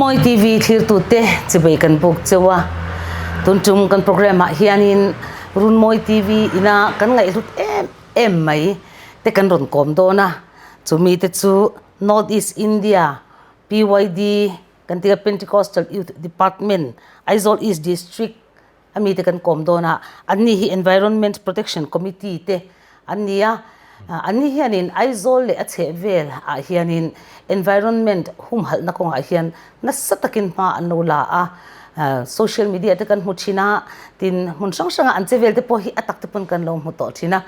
Runmawi TV thlirtute chibei kan buk cheu a, tun tum kan program ah hianin Runmawi TV ina kan ngaihhlut em em mai te kan rawn kawm dawn a, chumi te chu North East India PYD kan tih a Pentecostal Youth Department Aizawl East District a mite kan kawm dawn a, anni hi Environment Protection Committee te an ni a, anni hianin Aizawl leh a chhehvel ah hianin environment humhalhna kawngah hian nasa takin hma an lo la a, social media te kan hmu thin a, tin hmun hrang hranga an che vel te pawh hi a tak te pawn kan lo hmu tawh thin a,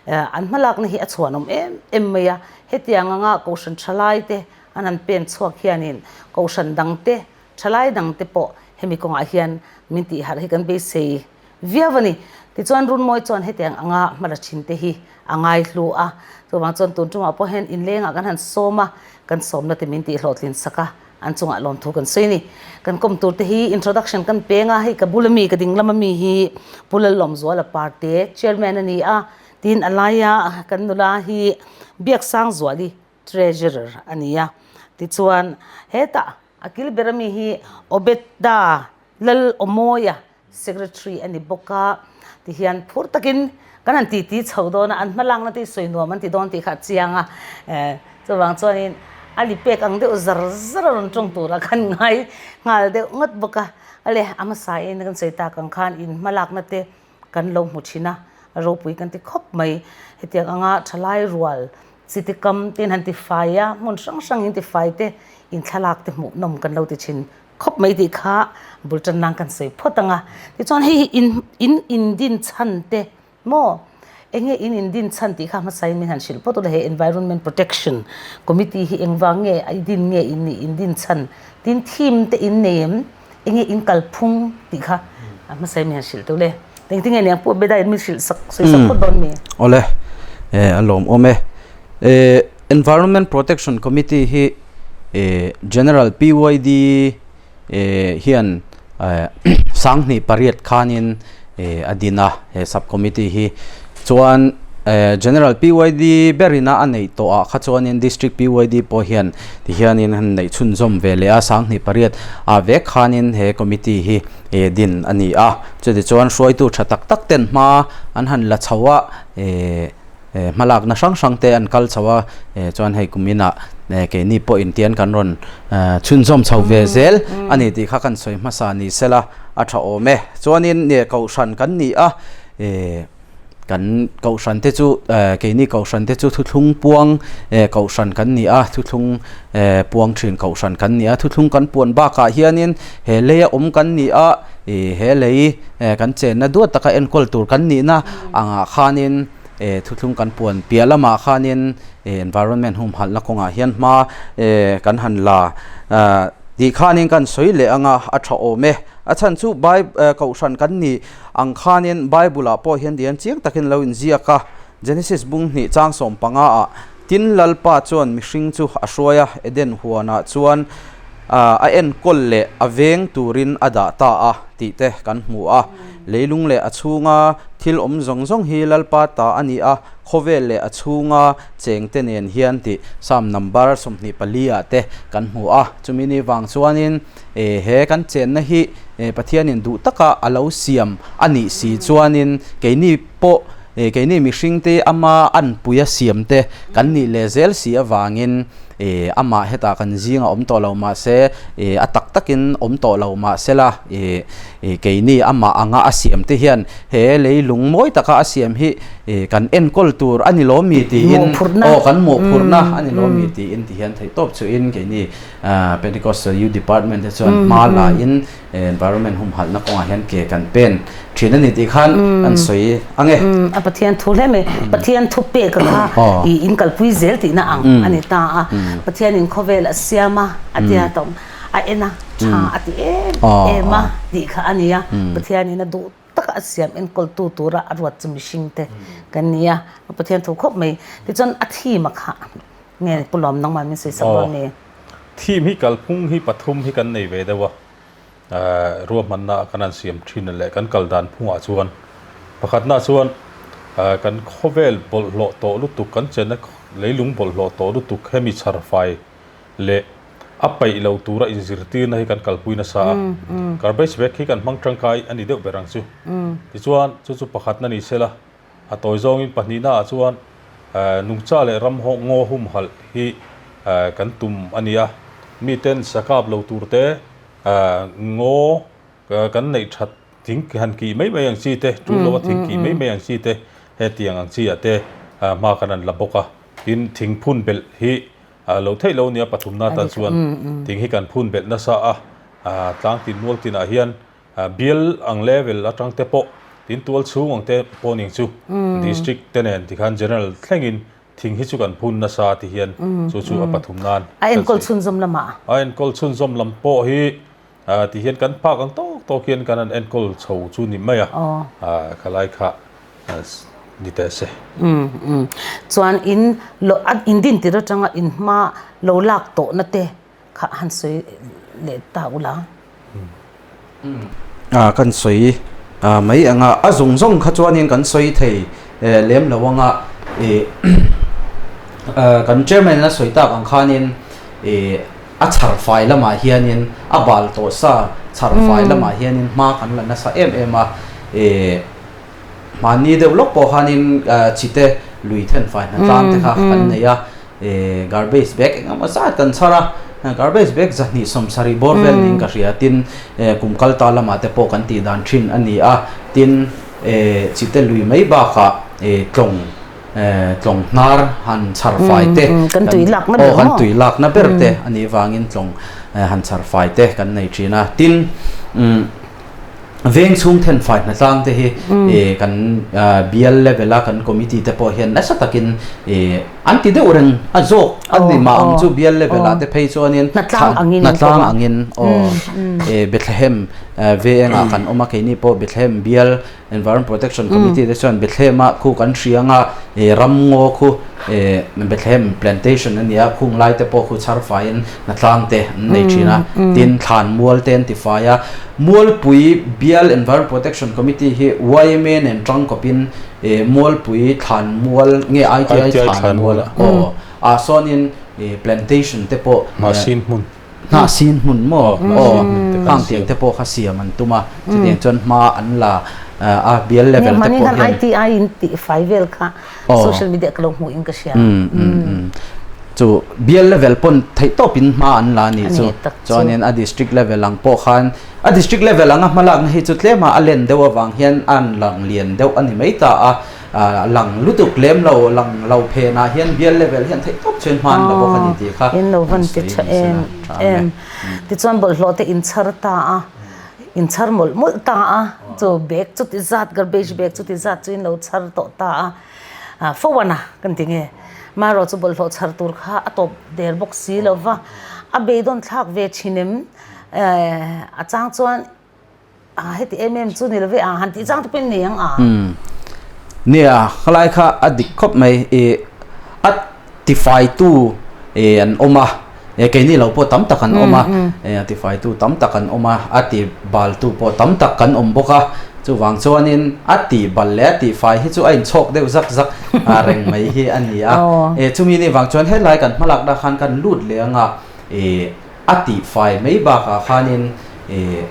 an hmalakna hi a chhuanawm em em mai a, hetiang anga kohhran thalai te an han pen chhuak hianin kohhran dang te Thalai dangte pawh hemi kawngah hian min tih harh hi kan beisei viau a ni. Tichuan Runmawi chuan hetiang anga hmala thinte hi a ngai hlu a, chuvang chuan tun tumah pawh hian inlengah kan han sawm a, kan sawmna te min tih hlawhtlin sak a, an chungah lawmthu kan sawi a ni. Kan kawm tur te hi introduction kan peng a, hei ka bula mi, ka ding lama mi hi Pu Lallawmzuala Parte, Chairman a ni a, tin a laia kan nula hi Biaksangzuali, Treasurer a ni a. Tichuan hetah A kil ber ami hi Obedda Lal Awmawia Secretary a ni bawk a, tihian phur takin kan han titi chho dawn a, an hmalakna te hi sawi nuam an ti dawn tih kha a chiang a, chuvang chuanin a li pek ang deuh zar zar a rawn tawng turah khan ngai nghal deuh ngawt bawk a, ale a hmasa in kan sawi tak ang khan in hmalakna te kan lo hmu thin a, ropui kan ti khawp mai, hetiang anga thalai rual Chiti kam te in han ti fai a, hmun hrang hrang in ti fai te in thlalak te hmuh nawm kan lo ti thin khawp mai tih kha bul tan nan kan sawi phawt ang a. Tichuan hei hi in in in din chhan te maw eng nge in in din chhan tih kha hmasa in min han hrilh phawt ula he environment protection committee hi engvang nge a i din nge in nih in din chhan tin theme te in nei em eng nge in kalphung tih kha a hmasa in min han hrilh teuh le. Engtin nge niang Pu Abeda in min hrilh sak sawi sak phawt dawn mi? Awle, a lawm awm e. Environment Protection Committee hi General PYD hian sanghnih pariat khanin a din a he sub committee hi. Chuan General PYD berina a neih tawh ah kha chuanin District PYD pawh hian tihianin an neih chhunzawm ve leh a, sanghnih pariat ah vek khanin he committee hi din a ni a. Chutichuan hruaitu tha tak tak ten hma an han la chho a, hmalakna hrang hrang te an kal chho a, chuan hei kum inah keini pawh intian kan rawn chhunzawm chho ve zel a ni tih kha kan sawi hmasa ni sela a tha awm e. Chuanin Kohhran kan ni a. Kan kohhran te chu keini kohhran te chu thuthlung puang kohhran kan ni a, thuthlung puang thin kohhran kan ni a, thuthlung kan puan bakah hianin he leia awm kan ni a, ih he lei kan chenna duat taka enkawl tur kan nihna angah khanin thuthlung kan puan piah lamah khanin environment humhalhna kawngah hian hma kan han la tih khanin kan sawi leh anga a tha awm e. A chhan chu kohhran kan ni. Ang khanin Bible-ah pawh hian dian chiang takin lo inziak a, Genesis bung hnih chang 15 ah, Tin, Lalpa chuan mihring chu a hruai a, Eden huanah chuan a enkawl leh a veng turin a dah ta a, tih te kan hmu a. Leilung leh a chhunga thil awm zawng zawng hi Lalpa ta a ni a, khawvel leh a chhunga chengte nen hian tih Psalm number 24 ah te kan hmu a. Chumi ni vang chuanin He kan chenna hi Pathianin duh taka a lo siam a nih si chuanin keini pawh keini mihringte ama anpuia siamte kan nih leh zel si avangin amah hetah kan zinga awm tawh lo mahse a tak takin awm tawh lo mahsela keini amah anga a siamte hian he leilung mawi taka a siam hi kan enkawl tur a ni lawm mi tiin aw kan mawhphurhna a ni lawm mi tiin tihian theihtawp chuhin keini Pentecostal Youth Department te chuan hma la in environment humhalhna kawngah hian ke kan pen thin a ni tih khan an sawi ang e. A Pathian thu hle mai. Pathian thu pek a kha i in kalpui zel tihna ang a ni ta a. Pathian in khawvel a siam a, a tia tawm a en a, tha a ti em em a tih kha a ni a. Pathian in a duh taka a siam enkawltu tura a ruat chu mihring te kan ni a. Pathian thu khawp mai. Tichuan a thim a kha. Nge Pu Lawm nangmah min sawi sak dawn ni? Theme hi kalphung hi pathum hi kan nei ve deuh a, ruahmanna kan han siam thin leh kan kal dan phungah chuan pakhatna chuan kan khawvel bawlhhlawh tawh lutuk kan chenna leilung bawlhhlawh tawh lutuk hemi chhar fai leh A paih lo tura inzirtirna hi kan kalpui nasa a, garbage bag hi kan hmang tangkai a ni deuh ber ang chu. Tichuan, chu chu pakhatna ni sela, a tawi zawngin pahnihna ah chuan nungcha leh ram ngaw humhalh hi kan tum a ni a. Miten sakap lo tur te, ngaw kan neih that thing han kih mai mai ang chi te, tul lova thing kih mai mai ang chi te, hetiang ang chi ah te hma kan han la bawk a. Tin, thingphun belh hi Lo theih lo nia pathumna atan chuan thing hi kan phun belh nasa a, tlang tin mual tinah hian bial ang level atang te pawh tin tual chhung ang te pawh ning chu district te nen tikhan general thlengin thing hi chu kan phun nasa ti hian chu chu a pathum nan A enkawl chhunzawm lamah. A enkawl chhunzawm lam pawh hi ti hian kan phak ang tawk tawk hian kan han enkawl chho chu ni mai a, khalai kha ni teh se. Chuan in lo in din tir atanga in hma lo lak tawhna te kha han sawi leh ta ula. A kan sawi mai anga a zawng zawng kha chuanin kan sawi thei lem lo anga ih kan chairman a sawi tak ang khanin ih a chhar fai lamah hianin a bal tawh sa chhar fai lamah hianin hma kan la nasa em em a ih Mahni deuh lawk pawh khanin chite lui then fai hna tlang te kha kan nei a, garbage bag eng emaw zat kan chhar a, garbage bag 270 bawr vel niin ka hria tin kum kal ta lamah te pawh kan tih dan thin a ni a, tin chite lui mai bakah tlawng tlawng hnar han chhar fai te kan tui lakna ber kan tui lakna ber te a nih vangin tlawng han chhar fai te kan nei thin a, tin Veng chhung thenfai hnatlang te hi kan bial level a kan committee te pawh hian nasa takin an ti deuh reng a zawk a ni mah ang chu bial level ah te phei chuanin hnatlang angin aw Bethlehem veng ah kan awm a keini pawh Bethlehem bial Environment Protection Committee te chuan Bethlehem ah khu kan hria anga ramngaw khu Bethlehem plantation a nia khung lai te pawh khu chhar faiin hnatlang te an nei thin a tin thlan mual te an ti fai a Mualpui Bial Environment Protection Committee hi yma nen tangkawpin Mualpui thlan mual nge ITI thlan mual aw ah sawnin plantation te pawh Hnahsin hmun Hnahsin hmun maw? Aw, hang tiang te pawh kha siam an tum a, chutiang chuan hma an la a, bial level te pawh hian. ITI in tih fai vel kha social media ka lo hmuh in ka hria. Chu bial level pawn theih tawp in hma an la a nih chu. Chuanin a district level ang pawh khan a district level anga hmalakna hi chu tlema a len deuh avang hian a lang lian deuh a ni mai ta a. Lang lutuk lem lo, lang lo phenah hian bial level hian theih tawp chuan hman la bawk a ni tih kha In lo van ti tha em em. Tichuan bawlhhlawh te in chhar ta a, in chhar mawlh mawlh ta a, chu bag chuti zat garbage bag chuti zat chu in lo chhar tawh ta a, fo a na kan ti nge. Marawh chu bawlhhlawh chhar tur kha a tawp der bawk si lo va, a beidawn thlak ve thin em, a chang chuan A heti em em chu ni lo ve a, han tih chang te pawhin nei ang a. Umm. Nia, khalai kha a dik khawp mai. I a tifaitu i an awm a, e keini lo pawh tam tak an awm a, e a tifaitu tam tak an awm a, a ti baltu pawh tam tak kan awm bawk a. Chuvang chuanin a ti bal leh a tifai hi chu a inchhawk deuh zak zak reng mai hi a ni a. E chumi ni vang chuan helai kan hmalakna khan kan lut leh ang a, e A tihfai mai bakah khanin ih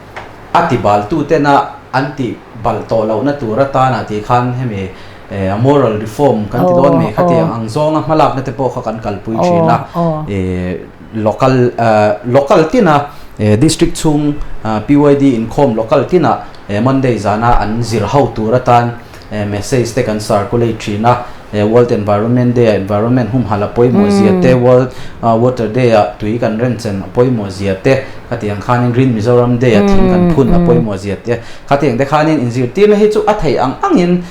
a tibaltu tena an tih balh tawh lohna tur atana tih khan hemi eh moral reform kan ti dawn mai kha tiang ang zawnga hmalakna te pawh kha kan kalpui thin a. Ih local eh local tina eh district chhung PYD inkhawm local tina eh Monday zana an zir ho tur atan message te kan circulate thin a, World Environment Day ah environment humhalh a pawimawh zia te, World Water Day ah tui kan renchen a pawimawh zia te, khatiang khanin Green Mizoram Day ah thing kan phun a pawimawh zia te, khatiang te khanin inzirtirna hi chu a theih ang angin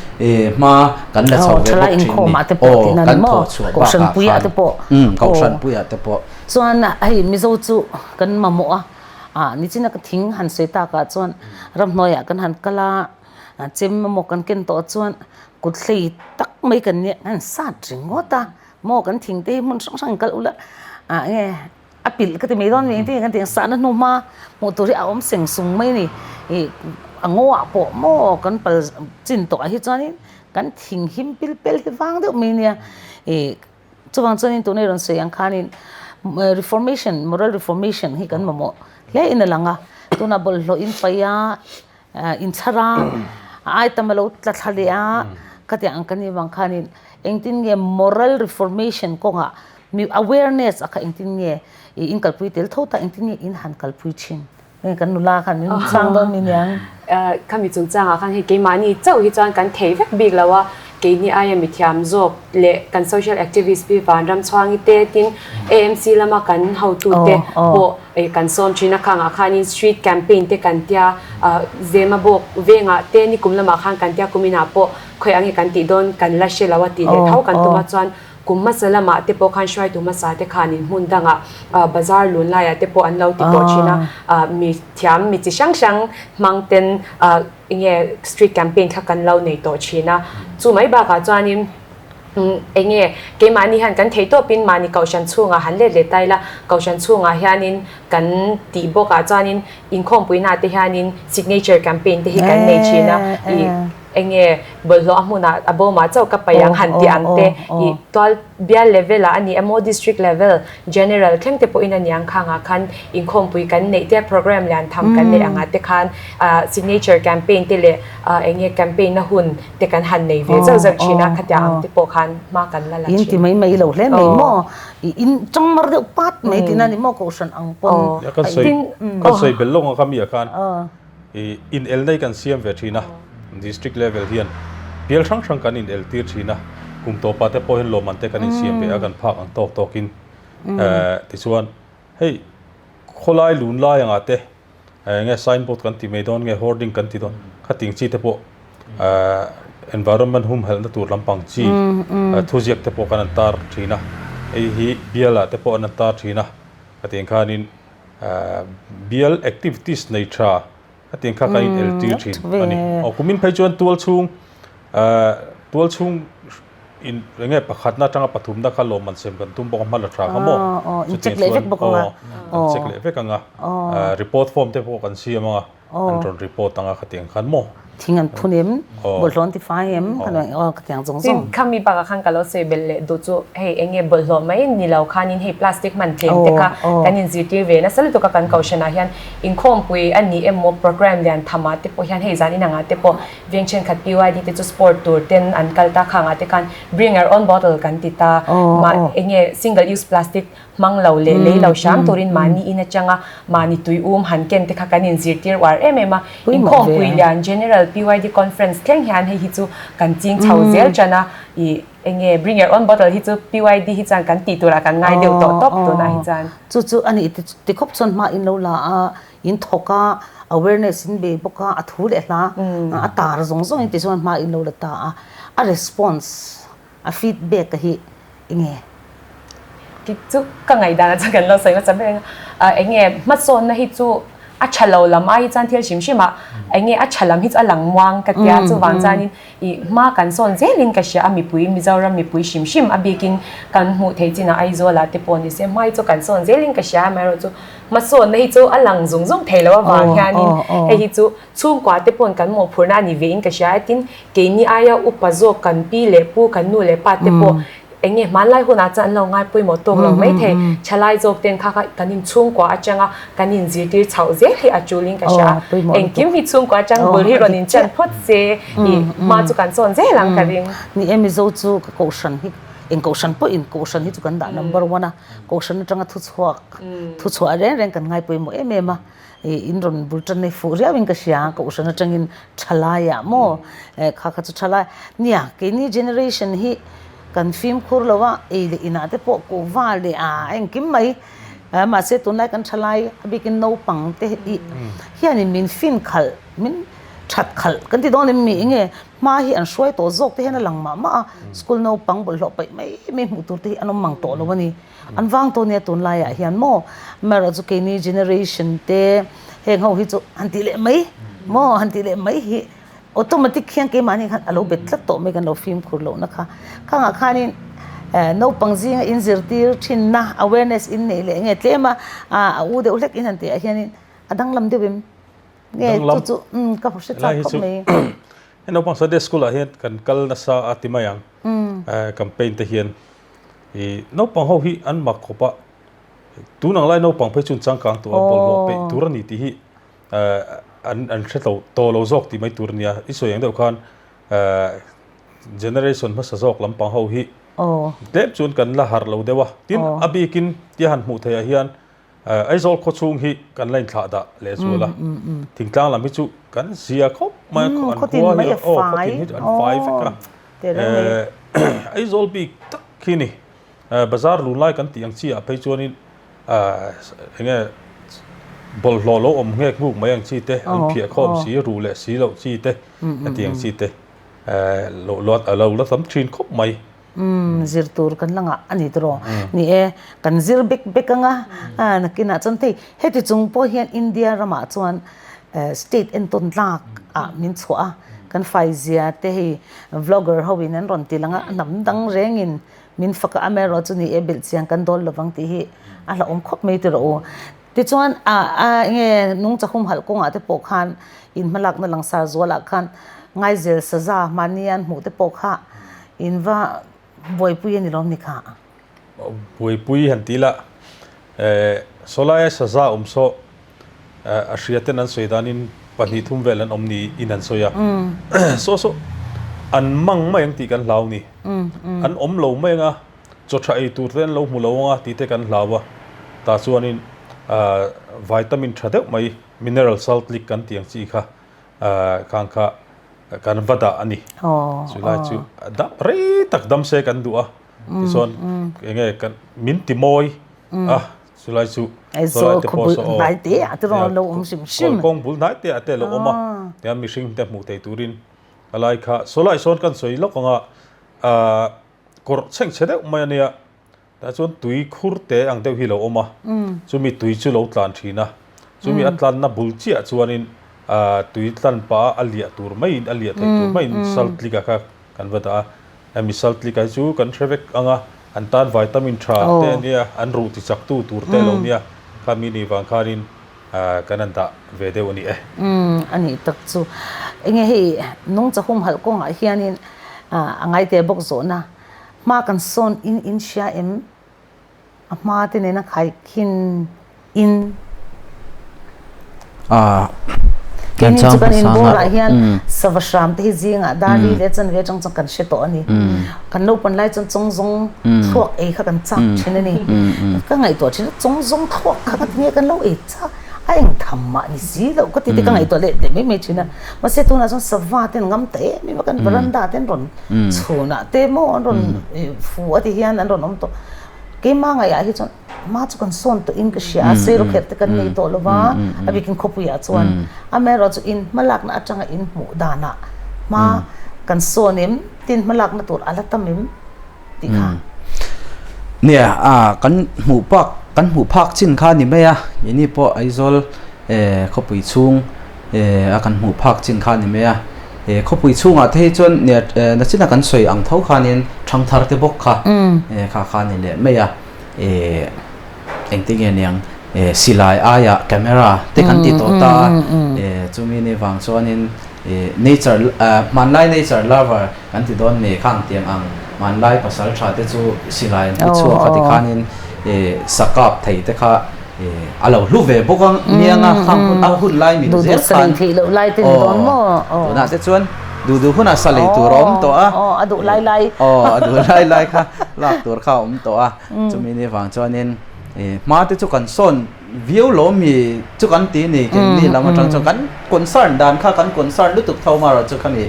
hma kan la chho ve bawk thin ni. Aw, kan thawh chhuah bakah khan, umm, Kohhran puiah te pawh. Chuan hei Mizo chu kan mamawh a, nichina ka thing han sawi takah chuan ramhnuaiah kan han kal a, Chem emaw kan ken tawh chuan kut hlei tak mai kan nia kan sat ringawt a, maw kan thing te hi hmun hrang hrang in kal ula ah nge a pilh ka ti mai dawn mi engtin nge kan tih ang sahna hnu hma hmuh tur hi a awm seng sung mai a ni ih a ngaw ah pawh maw kan pal chin tawh ah hi chuanin kan thing him pil pel hi vang deuh mai nia ih. Chuvang chuanin tuna i rawn sawi ang khanin Reformation, moral reformation hi kan mamawh hle in a lang a, tunah bawlhhlawh in paih a, inchhar a, a ai tam a lo tla thla leh a, khatiang ang kan nih vang khanin engtin nge moral reformation kawngah mi awareness a kha engtin nge i in kalpui tel tho ta engtin nge in han kalpui thin nge kan nula khan min chhang dawn mi niang. Khami chungchangah khan hei keimahni chauh hi chuan kan thei vek bik lo a, keini aia mithiam zawk leh kan social activist pi Vanramchhuangi te tin AMC lama kan hotute pawh kan sawm thin a, khangah khanin street campaign te kan tia, Zema bawk vengah te nikum lamah khan kan tia kuminah pawh khawi ang nge kan tih dawn kan la hre lo a tih leh tho kan tum a chuan kum hmasa lamah te pawh khan hruaitu hmasa te khanin hmun dangah bazar lun laiah te pawh an lo ti tawh thin a, mi thiam mi chi hrang hrang hmang ten enge street campaign kha kan lo nei tawh thin a, chu mai bakah chuanin Enge keimahni hian kan thei tawpin mahni kohhran chhungah han let leh ta ila, kohhran chhungah hianin kan tih bawkah chuanin inkhawmpuinaah te hianin signature campaign te hi kan nei thin a, ih enge bawlhhlawh a hmunah a bawmah chauh ka paih ang han tih ang te, ih tual bial level ah a ni emaw district level general thleng te pawhin a niang khangah khan inkhawmpui kan neih te program lian tham kan neih angah te khan signature campaign te leh enge campaign na hun te kan han nei ve zauh zauh thin a, khatiang ang te pawh khan hma kan la la thin. In ti mai mai lo hle mai maw? I in tawng mar deuh pat mai tihna ni maw kohhran ang pawn. Kan sawi kan sawi belh lawng a kha mi ah khan i in el nei kan siam ve thin a, district level hian bial hrang hrang kan in el tir thin a, kum tawpah te pawh hian lawmman te kan in siam ve a kan phak ang tawk tawkin tichuan hei khawlai lun lai angah te Enge sign board kan ti mai dawn nge hoarding kan ti dawn khating chi te pawh environment humhelhna tur lampang chi thuziak te pawh kan an tar thin a, hei hi bial ah te pawh an an tar thin a, khatiang khanin bial activities nei tha khatiang kha kan in el tir thin a ni. Aw kumin phei chuan tual chhung tual chhung In enge pakhatna atanga pathumna kha lawmman sem kan tum bawk a, hma la tha kha maw? Chutiang chuan aw an check leh vek ang a, report form te pawh kan siam ang a, an rawn report ang a khatiang khan maw? Thing an phun em? Bawlhhlawh an ti fai em? Aw khatiang zawng zawng. Tin, khami bakah khan ka lo sawi belh leh duh chu hei enge bawlhhlawh mai ni lo khanin hei plastic hman tlem te kha kan inzirtir ve nasa lutuk a kan kohhranah hian inkhawmpui a ni emaw program lian thamah te pawh hian hei zan inangah te pawh Veng thenkhat PYD te chu sport tur ten an kal ta khangah te khan bring your own bottle kan ti ta. Mah enge single use plastic hmang lo leh lei lo hram turin mahni in atanga mahni tui um han ken te kha kan inzirtir uar em em a. Inkhawmpui lian General PYD Conference thleng hian hei hi chu kan ching chho zel tan a. Ih enge bring your own bottle hi chu PYD hi chuan kan tih turah kan ngai deuh tawh tawp tunah hi chuan. Chu chu a nih ti khawp chuan hma in lo la a. In thawk a, awareness in bei bawk a, a thu leh hla a tar zawng zawng in tichuan hma in lo la ta a, a response, a feedback a hi enge? Kei chu ka ngaihdan ah chuan kan lo sawi hmasa ber ang a, enge hmasawnna hi chu a tha lo lam ai hi chuan thil hrim hrim ah enge a tha lam hi chu a lang muang ka tia chuvang chuanin ih hma kan sawn zelin ka hria a mipui Mizoram mipui hrim hrim a bikin kan hmuh theih chinah Aizawl ah te pawh ni se hma hi chu kan sawn zelin ka hria amaherawhchu chu Hmasawnna hi chu a lang zung zung thei lo avang hianin hei hi chu chhungkua te pawn kan mawhphurhna a ni ve in ka hria a, tin keini aia upa zawk kan pi leh pu kan nu leh pa te pawh eng nge hmanlai hunah chuan an lo ngai pawimawh tawk lo mai thei, thalai zawk ten kha kha kan in chhungkua atanga kan in zirtir chhoh zel hi a tul in ka hria a, engkim hi chhungkua atang bul hi rawn in chan phawt se ih hma chu kan sawn zel ang ka ring. Ni e Mizo chu ka kohhran hi eng kohhran pawh in kohhran hi chu kan dah number one a, kohhran atanga thuchhuak Thuchhuah reng reng kan ngai pawimawh em em a, in rawn bul tan nei fuh riau in ka hria, kohhran atangin thalai ah maw kha kha chu thalai nia keini generation hi kan fimkhur lo a, ei leh inah te pawh kuhva leh a engkim mai mahse tunlai kan thalai a bikin naupang te hi hianin min fin khalh min that khalh kan ti dawn em mi enge hma hi an hruai tawh zawk te hian a lang mah mah a, school naupang bawlhhlawh paih mai mai hmuh tur te hi an awm mang tawh lo a ni. An vang tawh nia tunlaiah hian maw amaherawh chu keini generation te heng ho hi chu han tih leh mai maw han tih leh mai hi automatic hian keimahni khan a lo bet tlat tawh mai kan lo fimkhur lohna kha khangah khanin naupang zinga in zirtir thinna awareness in neih leh nge tlem a a u deuh hlek in han tih ah hianin a danglam deuh em nge chu chu ka hre chak khawp mai. Hei naupang Sunday school ah hian kan kal nasa a ti mai ang campaign te hian I naupang ho hi an mak khawp a, Tun ang lai naupang phei chuan changkang tawh a bawlhhlawh peih tur a ni tih hi an an hre tlo tawh lo zawk tih mai tur a nia. I sawi ang deuh khan generation hmasa zawk lampang ho hi tlem chuan kan la harh lo deuh a. Tin, a bikin tia han hmuh theih ah hian Aizawl khawchhung hi kan la inthlah dah leh zual a. Thingtlang lam hi chu kan zia khawp mai a, an khua hi aw khawtin hi an fai vek a. Aizawl bik tak khi ni. Bazar lun lai kan tih ang chi ah phei chuanin eng nge bawlhhlawh lo awm nghek nghuk mai ang chi te, an phiah khawm si, ruh leh si loh chi te, heti ang chi te lo a lo la tam thin khawp mai. Umm zir tur kan la ngah a ni tawh ni e, kan zir bek bek ang a, nakinah chuan hei heti chung pawh hian India ramah chuan state entawn tlak ah min chhuah a, kan faizia te hei vlogger ho in an rawn ti lang a, hnam dang rengin Min fak a, amaherawh chu ni e belh chiang kan dawl lovang tih hi a hlauhawm khawp mai ti rawh u. Tichuan a a enge nungcha humhalh kawngah te pawh khan in hmalakna langsar zualah khan ngaizel saza mahni an hmuh te pawh kha in va buaipui a ni lawm ni kha? Buaipui han ti la, sawlaia saza awm saw A hria ten an sawi danin pahnih thum vel an awm ni in an sawi a. Saw saw an mang mai ang tih kan hlau ni. An awm lo mai ang a, chaw tha ei tur te an lo hmu lo ang a tih te kan hlau a. Tah chuanin vitamin tha deuh mai mineral salt lick kan tih ang chi kha khang kha kan va dah a ni. Chulai chu dam rei tak dam se kan duh a. Tichuan enge kan min ti mawi a. Chulai chu Aizawl te pawh saw aw Kawlkawng bul hnai te ah te a lo awm a, tiang mihring te hmuh thei turin a lai kha sawlai sawn kan sawi lawk ang a, ah kawrh chhengchhe deuh mai a nia, tah chuan tui khur te ang deuh hi a lo awm a, chumi tui chu lo tlan thin a, chumi a tlanna bul chiah chuanin ah tui tlan pah a a liah tur maiin a liah theih tur maiin salt lick a kha kan va dah a. Hemi salt lick hi chu kan hre vek ang a, an tan vitamin tha te a nia, an ruh ti chak tu tur te a lo nia, khami ni vang khanin kan han dah ve deuh a ni e. Umm a nih tak chu. Enge hei nungcha humhalh kawngah hianin a ngaite bawk zawhna hma kan sawn in in hria em? A hma te nena khaikhin in. Keini chu kan inbawrah hian sava hram te hi zingah dar li leh chanve atang chuan kan hre tawh a ni. Kan naupan lai chuan chawngzawng thluak ei kha kan chak thin a ni. Ka ngaihtuah thin a, chawngzawng thluak kha ka ti nge kan lo ei chak a eng tham mah ni si loh ka ti te ka ngaihtuah leh leh mai mai thin a. Mahse tunah chuan sava ten ngam ta em em a, kan veranda te an rawn chhunah te maw an rawn fu a ti hian an rawn awm tawh. Keimah ngaihah hi chuan hma chu kan sawn tawh in ka hria a, seirawkherh te kan nei tawh lo va, a bikin khawpuiah chuan. Amaherawhchu in hmalakna atanga in hmuh danah hma kan sawn em, tin hmalakna tur a la tam em tih kha. Nia, kan hmuh pak, kan hmuh phak chin kha a ni mai a, keini pawh Aizawl khawpui chhung a kan hmuh phak chin kha a ni mai a. He khawpui chhungah te hi chuan nachina kan sawi ang tho khanin thangthar te bawk kha kha kha a ni leh mai a, engtin nge niang silai aiah camera te kan ti tawh ta a, chumi ni vang chuanin nature hmanlai nature lover kan ti dawn mai khang tiang ang hmanlai pasal tha te chu silai an pu chhuak a tikhanin sakap thei te kha A lo hlu ve bawk ang niang a, khang hun a hun lai min zel khan aw tunah te chuan duh duh hunah sa lei tur a awm tawh a, a duh lai lai aw a duh lai lai kha lak tur kha a awm tawh a, chumi ni vang chuanin hma te chu kan sawn viau lo mi chu kan ti ni keini lam atang chuan kan concern dan kha kan concern lutuk tho marawh chu khami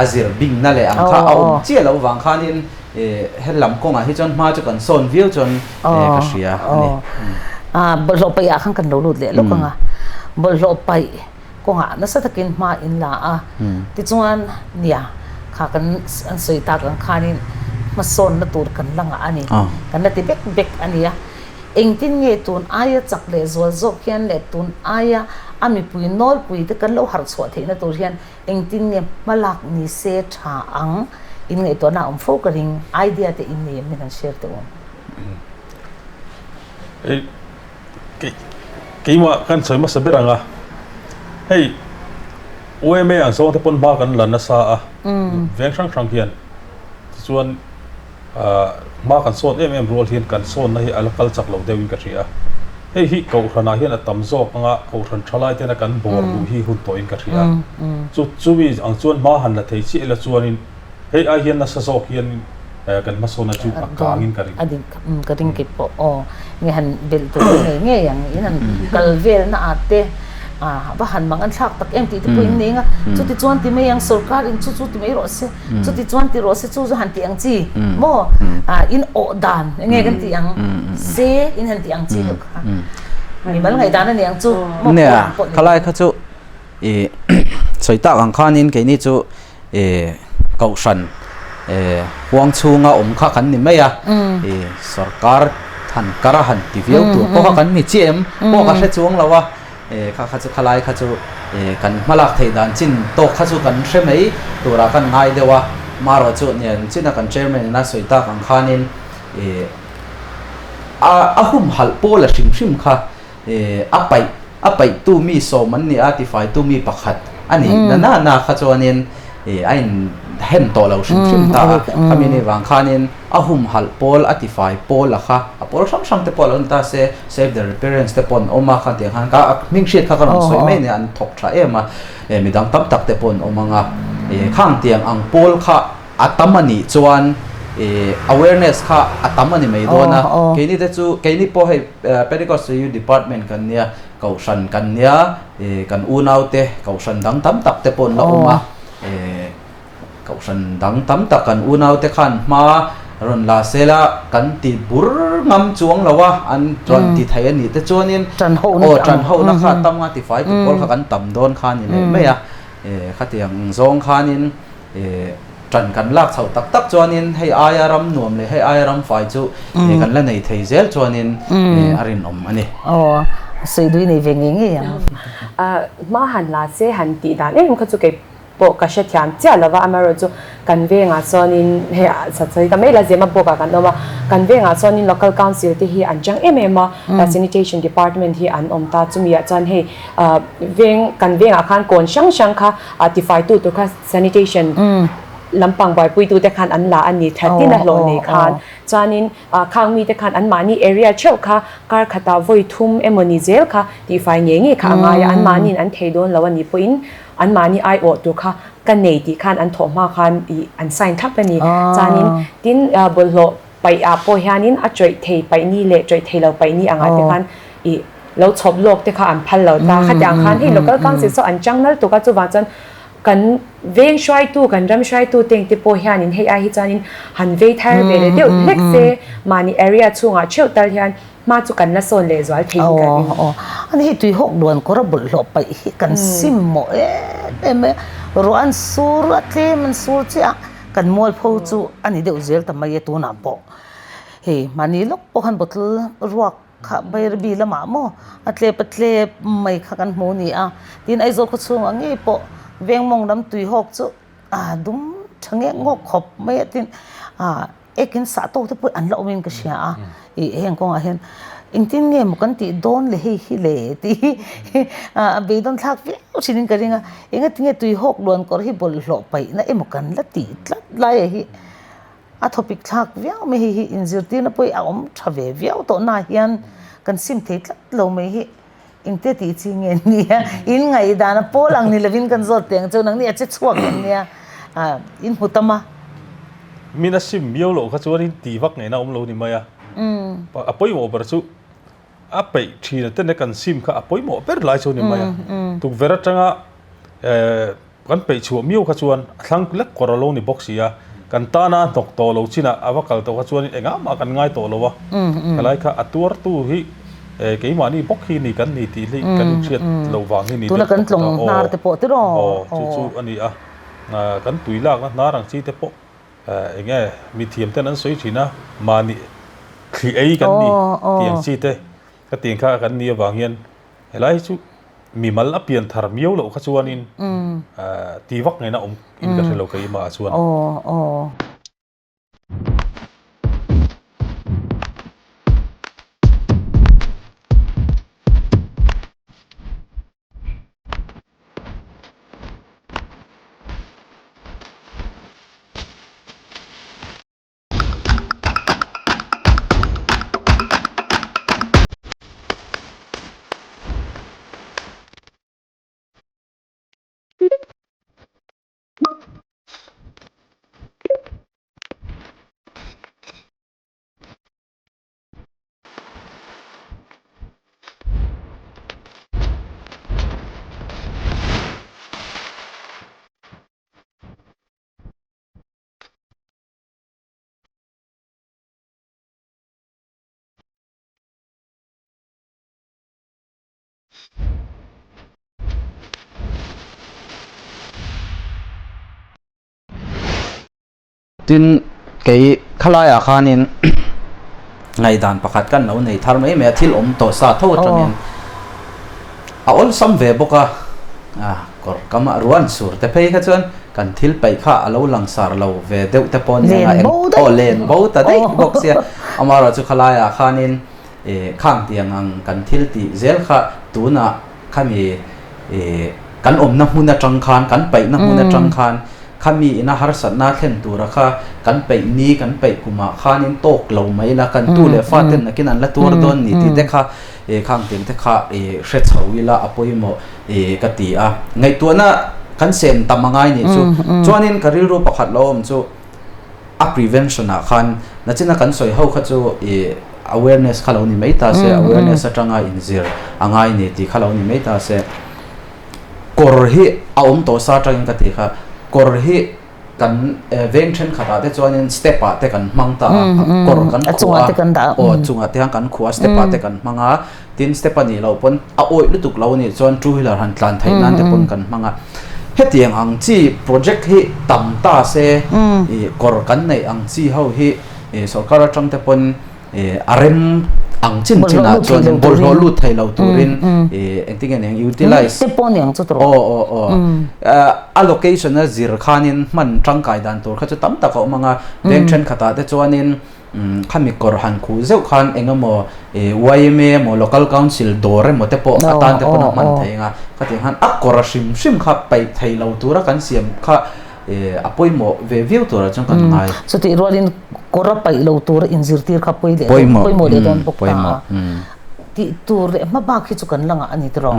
a zir bingna leh ang kha a awm chiah loh vang khanin He lam kawngah hi chuan hma chu kan sawn viau chuan ka hria a ni. Bawlhhlawh paih ah khan kan lo lut leh lawk ang a, bawlhhlawh paih kawngah nasa takin hma in la a, tichuan nia kha kan an sawi tak ang khanin hmasawnna tur kan la ngah a ni, kan la ti bek bek a nia. Engtin nge tun aia chak leh zual zawk hian leh tun aia a mipui nawlpui te kan lo harh chhuah theihna tur hian Engtin nge hmalak ni se tha ang? In ngaihtuahna a awm fo ka ring. Idea te in nei em ni kan share teh u. Hei keimah kan sawi hmasa ber ang a, hei yma ang zawng te pawn hma kan la nasa a, veng hrang hrang hian tichuan. Hma kan sawn em em rual hian kan sawnna hi a la kal chak lo deuhin ka hria a. Hei hi Kohhranah hian a tam zawk anga Kohhran thalai tena kan bawr duh hi hun tawhin ka hria a. Chu chumi ang chuan hma han la thei chiah ila chuanin hei ai hian nasa zawk hian kan hmasawnna chu a kangin ka ring. A dik ka ring kei pawh aw nge han belh tur hi ngei ngei ang in han kal velna ah te va han mang an thlak tak em tih te pawh in nei ang a chuti chuan ti mai ang sorkar in chu chu ti mai rawh se. Chuti chuan ti rawh se chu chu han tih ang chi maw in awh dan enge kan tih ang se in han tih ang chi deuh kha mi mal ngaihdan a ni ang chu maw Nia khalai kha chu i sawi tak ang khanin keini chu i kohhran huang chhunga awm kha kan ni mai a i sorkar han kar a han ti viau tur pawh kha kan ni chiah em pawh ka hre chuang lo a. Kha kha chu khalai kha chu kan hmalak theih dan chin tawk kha chu kan hre mai turah kan ngai deuh a, marawh chu nen china kan chairman in a sawi tak ang khanin a a humhalh pawl a hrim hrim kha a paih a paihtu mi sawm an ni a tifaitu mi pakhat a nih na na na kha chuanin a in hem tawh lo hrim hrim ta a, khami ni vang khanin a humhalh pawl a tifai pawl a kha a pawl hrang hrang te pawh a lo ni ta se Save the Parents te pawh an awm a kha tiang khan ka hming hriat kha ka rawn sawi mai nia an thawk tha em a midang tam tak te pawh an awm ang a khang tiang ang pawl kha a tam a nih chuan awareness kha a tam a ni mai dawn a keini te chu keini pawh hei Pentecostal Youth Department kan nia kohhran kan nia kan unau te kohhran dang tam tak te pawh an la awm a. Kohhran dang tam tak kan unaute khan hma rawn la se la, kan ti bur ngam chuang lo a, an rawn ti thei a nih te chuanin aw ṭan hohna kha tam nga tifai tu pawl kha kan tam dawn kha a ni leh mai a, khatiang zawng khanin ṭan kan lak chhoh tak tak chuanin hei aia ram nuam leh hei aia ram fai chu kan la nei thei zel chuanin a rinawm a ni. Aw, sawi dui nei ve ngei ngei ang. Hma han la se han tih dan em kha chu kei pawh ka hrethiam chiah lova, amaherawhchu kan vengah chuanin hei sawi ta mai la Zema bawkah kan awm a, kan vengah chuanin local council te hi an chang em em a, sanitation department hi an awm ta, chumi ah chuan hei veng kan vengah khan kawn hrang hrang kha tifai tu tur kha sanitation lampang buaipui tu te khan an la a ni, thla tin a hlawh nei khan chuanin khang mite khan anmahni area theuh kha kar khatah vawi thum emawni zel kha tifai ngei ngei kha a ngai a, anmahniin an thei dawn lo a nih pawhin Anmahni aiawh tur kha ka nei tih khan an thawh hma khan ih an sign thlap a ni. Chuanin tin bawlhhlawh paih ah pawh hianin a tawih thei paih ni leh tawih thei lo paih ni angah te khan ih lo chhawp lawk te kha an phal lo ta. Khatiang khan hei local council saw an chang nal tuk a chuvang chuan kan veng hruaitu kan ram hruaitu te engte pawh hianin hei ai hi chuanin han vei thar ve leh deuh hlek se mahni area chhungah theuh tal hian Hma chu kan la sawn leh zual thei in ka ring. Aw aw ani hi tui hawk duan kawr a bawlhhlawh paih hi kan sim mawh em em mai a, ruah an sur a tlem an sur chiah a kan mualpho chu a ni deuh zel ta mai e tunah pawh hei mahni lawk pawh khan bottle ruak kha Bairabi lamah maw a tlep a tlep mai kha kan hmu a ni a, tin Aizawl khaw chhungah ngei pawh Vengmawng lam tui hawk chu a dum tha ngek ngawk khawp mai a tin ah. Ekin sah tawk te pawh an la awmin ka hria a, ih heng kawngah hian engtin nge maw kan tih dawn le hei hi le tih hi a beidawn thlak viau thinin ka ring a, engatinge tuihawk luan kawr hi bawlhhlawh paihna emaw kan la tih tlat lai ah hi a thawpik thlak viau mai hei hi inzirtirna pawh hi a awm tha ve viau tawh na hian kan sim thei tlat lo mai hi. Engte tih chi nge nia, in ngaihdan a pawl ang ni lovin kan zawt teh ang chu, nangni a che chhuak ang nia, in hmu tam a. Min a sim miau loh kha chuan in tih vak ngaihna awm lo ni mai a, a pawimawh ber chu a peih thin a ten kan sim kha a pawimawh ber lai chu ni mai a, tukverh atanga Kan peih chhuah miau kha chuan a thlang lek kawr a lo ni bawk si a, kan tana hnawk tawh lo chinah a va kal tawh kha chuanin engah mah kan ngai tawh lo a, helai kha a tuartu hi keimahni bawk hi ni kan ni tih hi kan inhriat loh vang hi ni deuh tawh kha aw, aw chu chu a ni a, kan tui lakna hnar ang chi te pawh eng nge mithiam ten an sawi thin a, mahni thli ei kan ni tih ang chi te ka tih ang kha kan ni avang hian Helai hi chu mimal a pian thar miau loh kha chuanin ti vak ngaihna awm in ka hre lo keimah ah chuan. Tin, kei khalaiah khanin ngaihdan pakhat kan lo nei thar mai mai a, thil awm tawh sa tho atangin a awlsam ve bawk a, kawr kam a ruan sur te phei kha chuan kan thil paih kha a lo langsar lo ve deuh te pawh nia eng aw len bo ta daih bawk sia, amaherawhchu khalaiah khanin khang tiang ang kan thil tih zel kha tunah khami kan awmna hmun atang khan kan paihna hmun atang khan Khami ina harsatna thlen tura kha kan peih ni, kan peih kumah khanin tawk lo mai la, kan tu leh fa ten nakin an la tuar dawn ni tih te kha khang tiang te kha hre chho ila a pawimawh ka ti a. Ngaihtuahna kan sen tam a ngai nih chu. Chuanin ka rilru pakhat lo awm chu a prevention ah khan nachina kan sawi ho kha chu awareness kha lo ni mai ta se, awareness atanga inzir a ngai ni tih kha lo ni mai ta se. Kawr hi a awm tawh sa atangin ka ti kha, kawr hi kan veng thenkhatah te chuanin step ah te kan hmang ta a, kawr kan khuh a, aw chungah te hian kan khuh a, step ah te kan hmang a, tin step a nih loh pawn a awih lutuk lo anih chuan two wheeler han tlan theih nan te pawn kan hmang a, hetiang ang chi project hi tam ta se ih kawr kan neih ang chi ho hi ih sorkar atang te pawn a rem ang chin chin ah chuan bawlhhlawh lut thei lo turin engtin nge niang utilize te pawh niang chu tawh aw aw aw a location a zir khanin hman tangkai dan tur kha chu tam tak a awm ang a veng thenkhatah te chuanin khami kawr han khuh zeuh khan eng emaw YMA emaw local council dawr emaw te pawh atan te pawn a hman thei ang a khatiang khan a kawr a hrim hrim kha paih thei lo tura kan siam kha A pawimawh ve viau turah chuan kan ngai. Chutih rualin kawr a paih lo tura inzirtir kha pawi leh dawn, pawimawh leh dawn bawk ta a. Tih tur leh hma bak hi chu kan la ngah a ni tiraw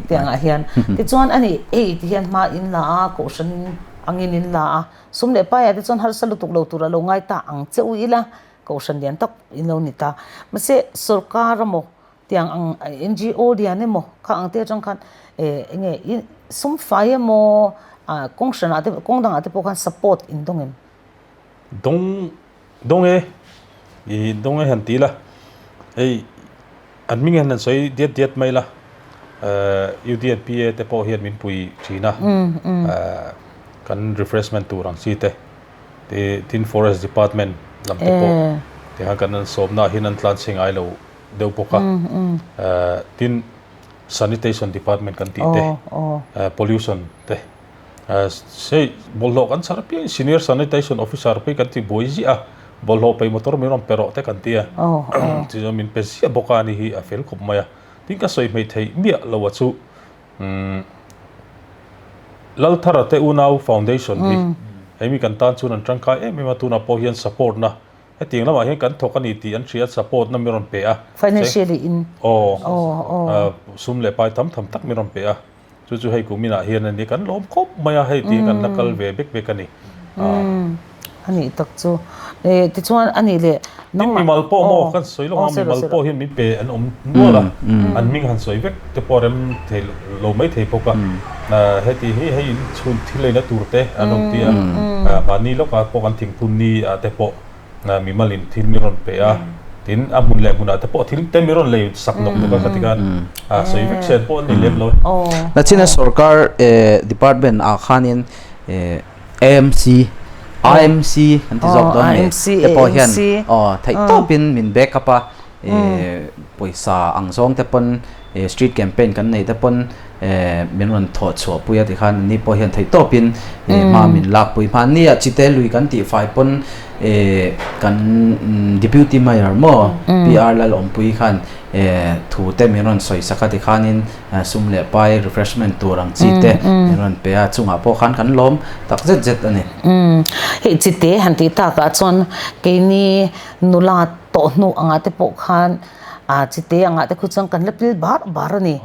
tiangah hian. Tichuan a nih hei ti hian hma in la a, kohhran angin in la a, sum leh paiah te chuan harsa lutuk lo tur a lo ngai ta ang che u ila, kohhran lian tak in lo ni ta. Mahse sorkar emaw Tiang ang NGO lian emaw kha ang te atang khan eh enge i sum fai emaw ah kawng hranah te kawng dangah te pawh khan support in dawng em? Dawng dawng e i dawng e han ti la hei an hming hian han sawi diat diat mai la eh UDNPA te pawh hian min pui thin a eh kan refreshment tur ang chi te tin forest department lam te pawh tiang kan an sawmna ah hian an tlan chhe ngai lo. deuh bawk a, tin sanitation department kan tih te, pollution te, hei bawlhhlawh kan chhar apiang senior sanitation officer pawh hi kan ti buai ziah a, bawlhhlawh pei motor min rawn pe rawh te kan ti a, tichuan min pe ziah bawk a ani hi a fel khawp mai a, tin ka sawi hmei theih miah lo a chu Lalthara te unau foundation hi hemi kan tan chuan an tangkai em em a, tunah pawh hian support na Hetiang lamah hian kan thawk a ni tih an hria, support na min rawn pe a. Financially in. Aw, sum leh pai tam tham tak min rawn pe a. Chu chu hei kuminah hian a ni, kan lawm khawp mai a, hei tiin kan la kal ve bek bek a ni. A nih tak chu. Tichuan a nih leh nangmah. Tin mimal pawh maw kan sawi lawk a, mimal pawh hian min pe an awm nual a, an hming han sawi vek te pawh a rem thei lo mai thei bawk a. Heti hi hei in chhun thil eina tur te an rawn ti a, mahni lawkah pawh kan thingphun ni ah te pawh mimal in thil min rawn pe a, tin a hmun leh hmunah te pawh thil te min rawn lei sak nawk nawk a khati khan sawi vek sen pawh an ni lem lo e. Nachina sorkar department ah khanin AMC, IMC an ti zawk dawn ni te pawh hian aw theih tawpin min back up a, pawisa ang zawng te pawn street campaign kan neih te pawn min rawn thawh chhuah pui a tikhan ni pawh hian theih tawpin hma min lak pui hmanni ah chite lui kan tih fai pawn kan deputy mayor maw PR Lalawmpui khan thu te min rawn sawi sak a tikhanin sum leh pai refreshment tur ang chi te min rawn pe a chungah pawh khan kan lawm tak zet zet a ni. Hei chite han tih takah chuan keini nula tawh hnu angah te pawh khan Ah chite angah te khu chuan kan la pil bar bar a ni.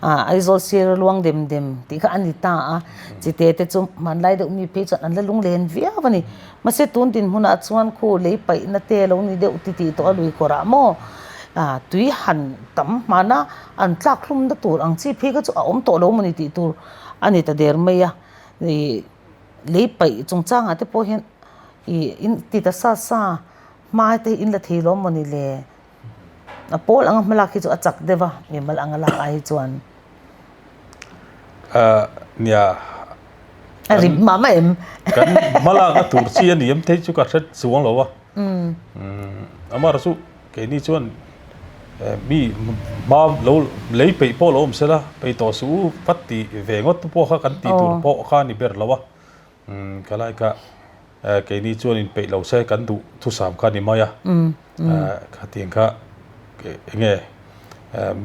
Ah Aizawl sir luang dem dem tih kha a ni ta a. Chite te chu hmanlai deuh mi phei chuan an la lunglen viau a ni. Mahse tun dinhmunah chuan khu lei paihna te lo ni deuh ti tih tawh a lui kawrah maw ah tui han tam hmana an tlak hlumna tur ang chi phei kha chu a awm tawh lo maw ni tih tur a ni ta der mai a. Ih lei paih chungchangah te pawh hian ih in ti ta sa sa hma te hi in la thei lo maw ni le. A pawl anga hmalak hi chu a chak deuh a, mimal anga lak ai hi chuan. Nia. A rim mah mah em? Kan hmalakna tur chi a ni em thei chu ka hre chuang lo a. Amaherawhchu chu keini chuan mi hma lo lei peih pawh lo awm se la, peih tawh suh u vat tih ve ngawt te pawh kha kan tih tur pawh kha a ni ber lo a. Khalai kha keini chuan inpeih lo se kan duh thusam kha a ni mai a. Khatiang kha eng nge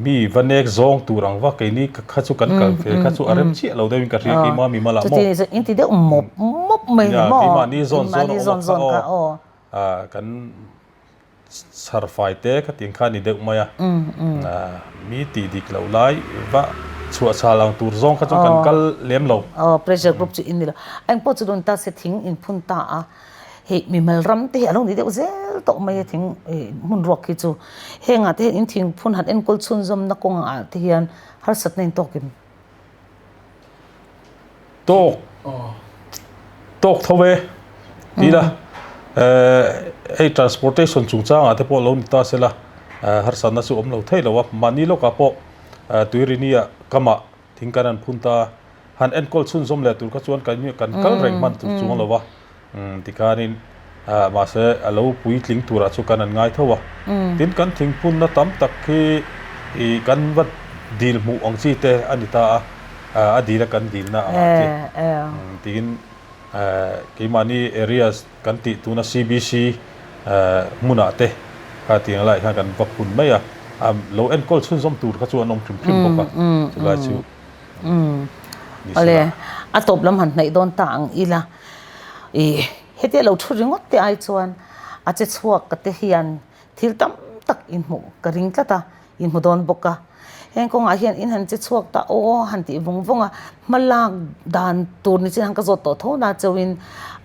mi va nek zawng tur ang va keini kha chu kan kal ve kha chu a rem chiah lo deuhin ka hria keimah mi malah maw. Chuti in ti deuh mawp mawp mai ni maw? Keimahni zawn zawn a awm a kha aw. Kan chhar fai te khatiang kha a ni deuh mai a. Mi tih dik loh lai va chhuah chhal ang tur zawng kha chu kan kal lem lo. Aw pressure group chu in ni lo. Engpawh chu dawn ta se thing in phun ta a. Hei mimal ram te hi a lo ni deuh zel tawh mai a thing hmun ruak hi chu hengah te hian in thing phun han enkawl chhunzawmna kawngah te hian harsatna in tawkin. Tawk tawk tho e ti ila hei transportation chungchangah te pawh lo ni ta sela harsatna chu awm lo thei lo a mahni lawkah pawh tuirini-ah kamah Thing kan han phun ta, han enkawl chhunzawm leh tur kha chuan kan kan kal reng hman tur chuang lo va, tikhanin mahse a lo puitling turah chu kan han ngai tho a. Tin, kan thing phunna tam tak hi ih kan va dil hmuh ang chi te a ni ta a, a dil a kan dilna ang ah chi tiin keimahni areas Kan tih tuna CBC hmunah te kha tiang laiah hian kan va phun mai a, lo enkawl chhunzawm tur kha chu an awm hrim hrim bawk a, chulai chu ni se la. A tawp lam han hnaih dawn ta ang ila, ih hetia lo thu ringawt te ai chuan a che chhuak ka te hian thil tam tak inhmuh ka ring tlat a, in hmu dawn bawk a, heng kawngah hian in han che chhuak ta aw han tih vawng vawng a, hma lak dan tur ni chin han ka zawt tawh tho na chauhin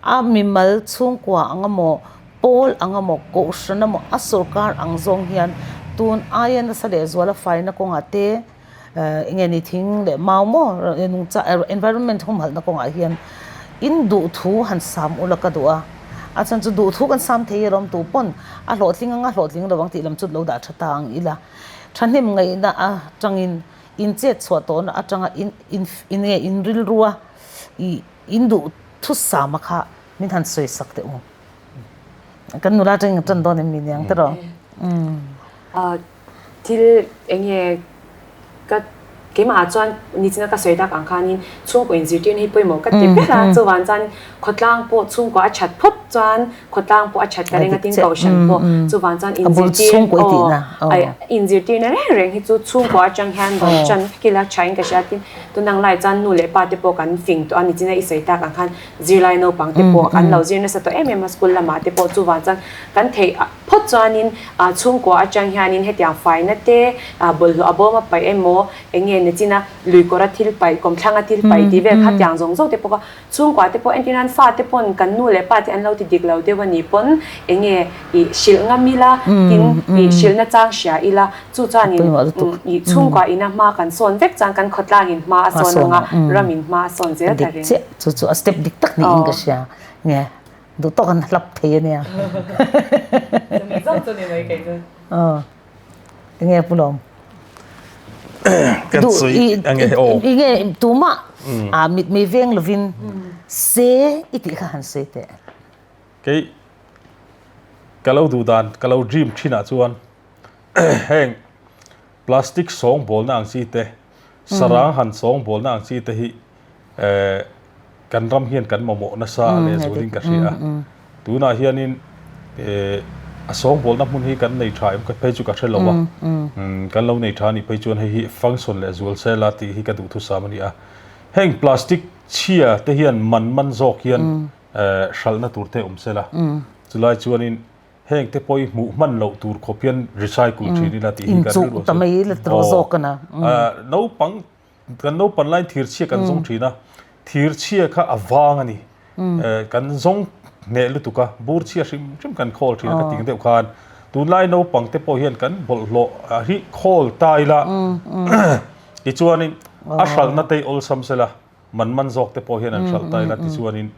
a mimal chhungkua ang emaw pawl ang emaw kohhran emaw a sawrkar ang zawng hian tun aia nasa leh zuala faina kawngah te eng nge ni thing leh mau maw nungcha environment humhalhna kawngah hian in duhthu han sam ula ka duh a, a chhan chu duhthu kan sam thei alawm tu pawn a hlawhtling anga hlawhtling lo ang tih lam chu lo dah tha ta ang ila thahnem ngaihna atangin in chet chhuah tawhna atanga in in in nge in rilrua ih in duhthu sama kha min han sawi sak teh u kan nula atangin kan tan dawn em mi niang te rawh. Thil eng nge ka keimah ah chuan nichina ka sawi tak ang khanin chhungkaw inzirtirna hi pawimawh ka ti ber a, chuvang chuan khawtlang pawh chhungkaw a that phawt chuan khawtlang pawh a that ka ring a tin kohhran pawh chuvang chuan inzirtir aw inzirtirna reng reng hi chu chhungkaw atang hian rawn tan vek ila tha in ka hria tin tunang lai chuan nu leh pa te pawh kan fing tawh a nichina i sawi tak ang khan zirlai naupang te pawh an lo zir nasa tawh em em a school lamah te pawh chuvang chuan kan theih Phawt chuanin chhungkua atang hianin hetiang faina te, bawlhhlawh a bawm a paih emaw, eng nge nichina luikawra thil paih, kawmthlanga thil paih tih vel kha tiang zawng zawng te pawh kha chhungkua te pawh entir nan fa te pawn kan nu leh pa te an lo ti dik lo deuh a nih pawn eng nge ih hrilh ngam ila tin ih hrilhna chang hria ila chu chuanin ih chhungkua ina hma kan sawn vek chuan kan khawtlangin hma a sawn ang a, ramin hma a sawn zel ta reng. Chu chu a step dik tak niin ka hria nge. Duh tawk an hlap thei a nia. Chumi zawng chu ni mai kei chu. Aw. Enge Pu Lawm? Kan sawi ange aw. Enge tumah a mit mei veng lovin se i tih kha han sawi teh. Kei ka lo duh dan ka lo dream thinah chuan heng plastic sawngbawlna ang chi te sarang han sawngbawlna ang chi te hi Kan ram hian kan mamawh nasa a leh zualin ka hria a. Tunah hianin a sawngbawlna hmun hi kan nei tha em ka phei chu ka hre lo a. Kan lo nei tha a nih phei chuan hei hi function leh zual se la tih hi ka duhthusam a ni a. Heng plastic chhia te hian man man zawk hian hralhna tur te awm se la. Chulai chuanin heng te pawh hi hmuh hman loh tur khawp hian recycle thin ila tih hi ka rilru a. Inchuh ta mai la tur zawk a na. Naupang Kan naupan laiin thirchhia kan zawng thin a, thirchhia kha a vang a ni. Kan zawng hneh lutuk a, bur chhia hrim hrim kan khawl thin a ka ting deuh khan. Tunlai naupang te pawh hian kan bawlhhlawh hi khawl ta ila tichuanin a hralhna te hi awlsam sela, man man zawk te pawh hian an hralh ta ila tichuanin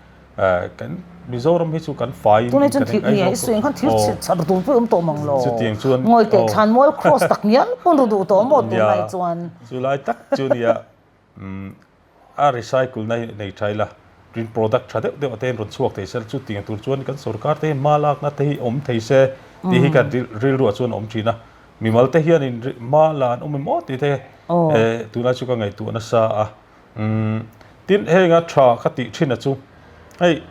Kan Mizoram hi chu kan fai in Tunai chuan thil nia i suih khan thil chhit chhat ru pawh awm tawh mang lo. Chutiang chuan Ngawi teh thlanmual cross tak ngial pawn ru duh tawh maw tunai chuan. Chu lai tak chu nia a recycle na hi nei tha ila. Green product tha deuh deuh a te hian rawn chhuak thei se, chutiang tur chuan kan sorkar te hian hma lakna te hi awm thei se tih hi ka rilruah chuan a awm thin a. Mimal te hianin hma la an awm em aw tih te tunlai chu ka ngaihtuah nasa a. Tin, henga tha ka tih thin a chu hei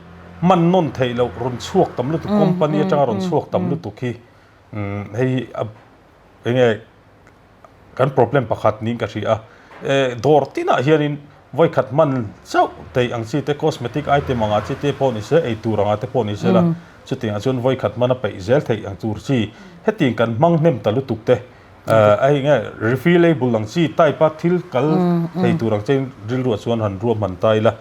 hman nawn theih loh rawn chhuak tam lutuk, company atanga rawn chhuak tam lutuk hi hei enge Kan problem pakhat niin ka hria a, dawr tinah hianin vawikhat hman chauh theih ang chi te, cosmetic item anga chi te pawh ni se, eitur anga te pawh ni se la, chutiangah chuan vawikhat hman a peih zel theih ang tur chi hetiang kan hmang hnem ta lutuk te, a hei nge refillable ang chi type a thil kal thei tur ang chein rilruah chuan han ruahman ta ila,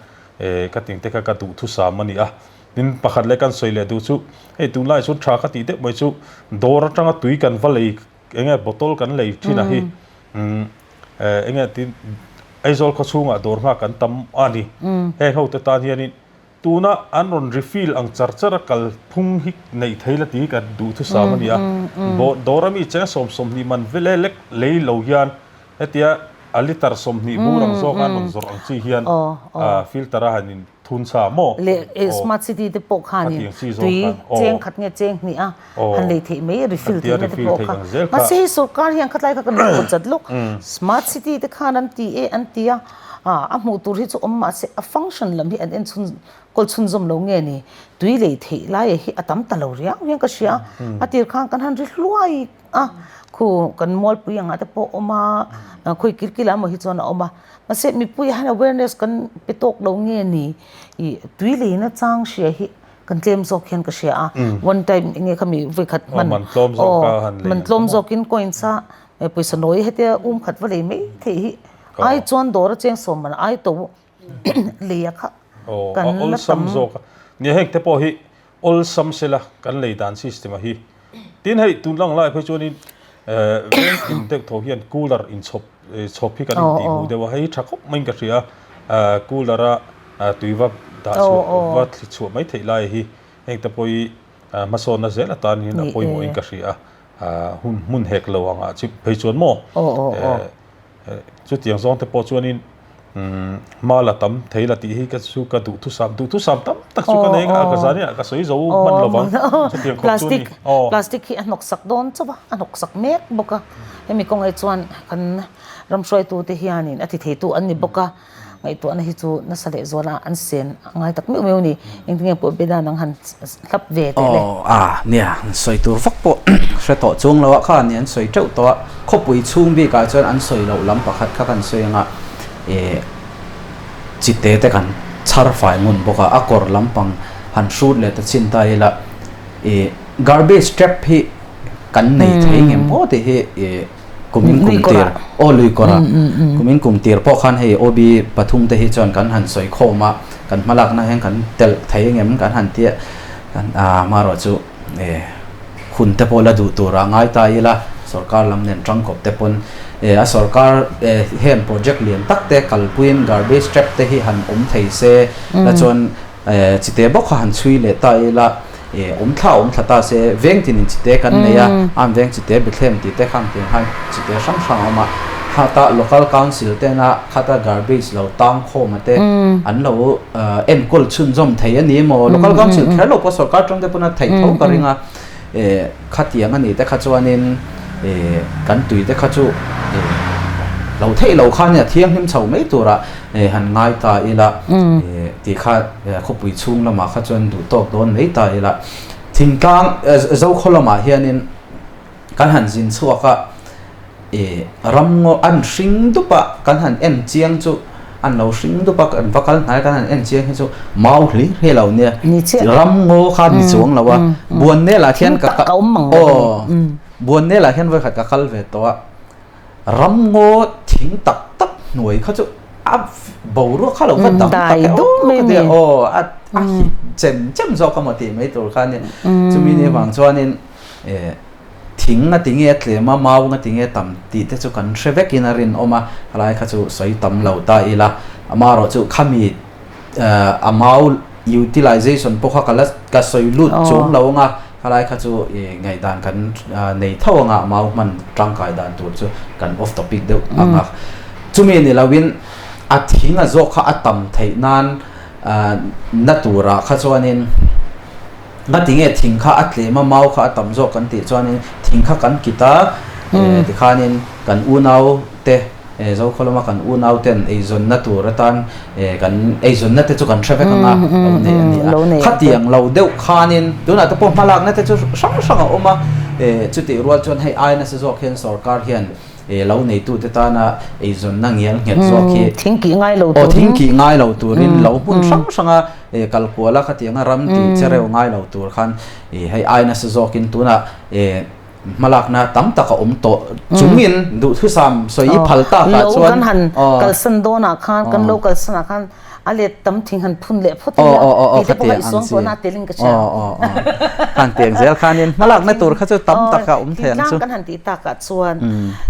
ka ting te kha ka duhthusam a ni a. Tin, pakhat leh kan sawi leh duh chu hei tunlaiah chuan tha ka tih deuh mai chu dawr atanga tui kan va lei Enge bottle kan lei thin a hi enge tin Aizawl khaw chhungah dawr nghak kan tam a ni. Heng ho te tan hianin tuna an rawn refill ang char char a kal phung hi neih thei la tih hi ka duhthusam a ni a. Dawr ami cheng 20 man vele lek lei lo hian hetia a litre 20 bur ang zawk a an rawn zawrh ang chi hian filter a han in Thun sa maw? Leh smart city te pawh khanin tui cheng khat nge cheng hnih a han lei theih mai refill theihna te pawh kha. Mahse hei sorkar hian khatlai kha kan lo kawt zat lawk. Smart city te khan an ti e an ti a, a hmuh tur hi chu awm mahse a function lam hi an en chhun kawl chhunzawm lo nge ni. Tui lei theih laia hi a tam ta lo riau hian ka hria. A tir khan kan han ri hluai a, khu kan mualpui angah te pawh awm a, khawi kil kil ah emaw hi chuan a awm a. Mahse mipui hian awareness kan pe tawk lo nge ni ih tui leina chang hria hi kan tlem zawk hian ka hria a, one time enge khami vawi khat hman aw man tlawm zawkin coins a pawisa nawi hetia um khat va lei mai theih hi ai chuan dawr a cheng sawm man ai to lei a kha kan la tam. Nia heng te pawh hi Awlsam sela kan lei dan system a hi. Tin hei tun lang lai phei chuanin veng tin deuh tho hian cooler inchhawp chhawp hi kan intih hmuh deuh a, hei hi tha khawp maiin ka hria a, cooler a tui va dah chhuah va thli chhuah mai theih lai hi heng te pawh hi hmasawnna zel atan hian a pawimawhin ka hria a, hun hmun hek lo angah chip phei chuan maw. Chutiang zawng te pawh chuanin hma la tam thei la tih hi ka chu ka duhthusam duhthusam tam tak chu ka nei a ka zan inah ka sawi zo hman lo vang chutiang khawp chu a ni. Plastic hi a hnawksak dawn chauh a, a hnawksak mek bawk a, hemi kawngah chuan kan ram hruaitute hianin a ti theitu an ni bawk a. Ngaihtuahna hi chu nasa leh zuala an sen a ngai tak meuh meuh a ni. Engtinge pawh Beda nang han hlap ve teh le. Aw a, nia, an sawi tur vak pawh hre tawh chuang lo a, kha ni an sawi teuh tawh a, khawpui chhung bikah chuan an sawi loh lam pakhat kha kan sawi anga eh chite te kan chhar fai ngun bawk a, a kawr lampang han hrut leh ta chin ta ila eh garbage trap hi kan nei thei ngem maw tih hi eh Kumin kum tir aw lui kawrah kumin kum tir pawh khan hei OB pathum te hi chuan kan han sawi khawm a, kan hmalakna hian kan telh thei engem kan han tia kan ah amaherawh chu eh hun te pawh la duh turah ngai ta ila sorkar lam nen tangkawp te pawn eh a sorkar eh heng project lian tak te kalpuiin garbage trap te hi han awm thei se la chuan eh chite bawk kha han chhui leh ta ila. E awm thla awm thla ta se veng tinin chite kan nei a, an veng chite Bethlehem tih te khang tiang khan chite hrang hrang a awm a, khata local council tena khata garbage lo tang khawm a te an lo enkawl chhunzawm thei a ni maw, local council kher lo pawh sorkar tang te pawn a theih tho ka ring a, e khatiang a ni te kha chuanin e kan tui te kha chu e lo theih lo khan a thianghlim chho mai turah e han ngai ta ila e tih kha khawpui chhung lamah kha chuan duh tawk dawn mai ta ila thingtlang zokhaw lamah hianin kan han zin chhuak a e ram ngaw an hring dup a kan han en chiang chu an lo hring dup a kan va kal hnai kan han en chiang hi chu mau hlir hi lo nia ram ngaw kha ni chuang lo a buan nelah khian ka aw buan nelah khian vawikhat ka kal ve tawh a. Ram ngaw thing tak tak hnuai kha chu a boruak kha lo va dang tak e aw ka ti a aw a a hit chem chem zawk a maw tih mai tur kha a nia chumi ni avang chuanin eh thing a ti nge tlem a mau a ti nge tam tih te chu kan hre vekin a rinawm a helai kha chu sawi tam lo ta ila amaherawh chu khami a mau utilization pawh kha ka la ka sawi lut chuang lo ang a khalai kha chu i ngaihdan kan nei tho ang a mau hman tangkai dan tur chu kan off topic deuh ang a chumi ni lo in a thing a zawk kha a tam theih nan. na turah kha chuanin ngatinge thing kha a tlem a mau kha a tam zawk kan tih chuanin thing kha kan kit a tikhanin kan unau te Zokhaw lama kan unau ten eizawnna tur atan kan eizawnna te chu kan hre vek anga lo nei a ni a. Khatiang lo deuh khanin tunah te pawh hmalakna te chu hrang hrang a awm a, chutih rual chuan hei ai nasa zawk hian sorkar hian lo neitute tana eizawnna ngial nghet zawk hi Thingkih ngai lo turin thingkih ngai lo turin lo hmun hrang hranga kal kual a khatianga ram tih chereu ngai lo tur khan hei ai nasa zawkin tunah Hmalakna tam tak a awm tawh chungin duhthusam sawi i phal tak ah chuan. Lo kan han kalsan dawnah khan kan lo kalsan ah khan a let tam thing han phun leh phawt ila tih te pawh kha i suang tuahna a telin ka hria. Khan tiang zel khanin hmalakna tur kha chu tam tak a awm thei ang chu. Thingtlang kan han tih tak ah chuan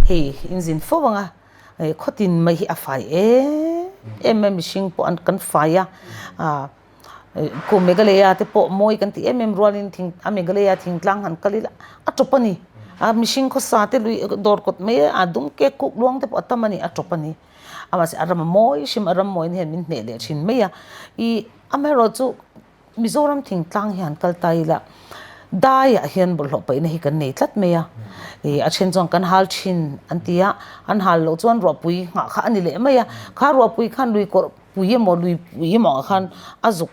hei inzin fo anga khawtin mai hi a fai em em mai mihring pawh an kan fai a. Kum Meghalaya te pawh mawi kan ti em em rualin thing a Meghalaya thingtlang han kal ila a tawp a ni. A mihring khawsa te lui dawr kawt mai a dum kek kuk luang te pawh a tam a ni a tawp a ni. A mahse a ram a mawi hrim a ram mawiin hian min hneh leh thin mai a. Ih amaherawhchu Mizoram thingtlang hi han kal ta ila daiah hian bawlhhlawh paihna hi kan nei tlat mai a. Ih a then chuan kan hal thin an ti a, an hal loh chuan ruahpui nghah kha a ni leh mai a. Kha ruahpui khan lui kawrh pui emaw lui pui emaw ah khan a zuk